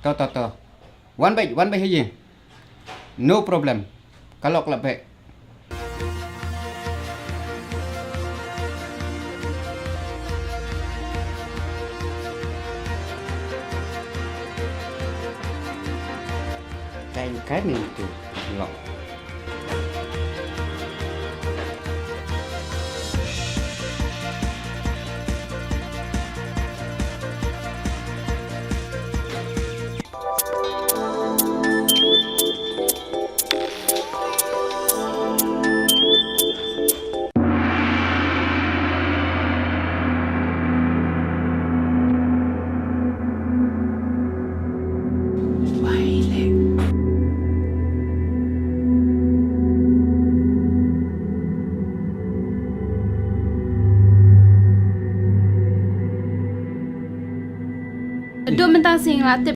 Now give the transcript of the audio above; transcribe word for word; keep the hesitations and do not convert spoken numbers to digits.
To to to. Wan beit, wan beit ha ïing. No problem. Ka lok la beit. Kain kain itu lok. Dum mentang sing la tip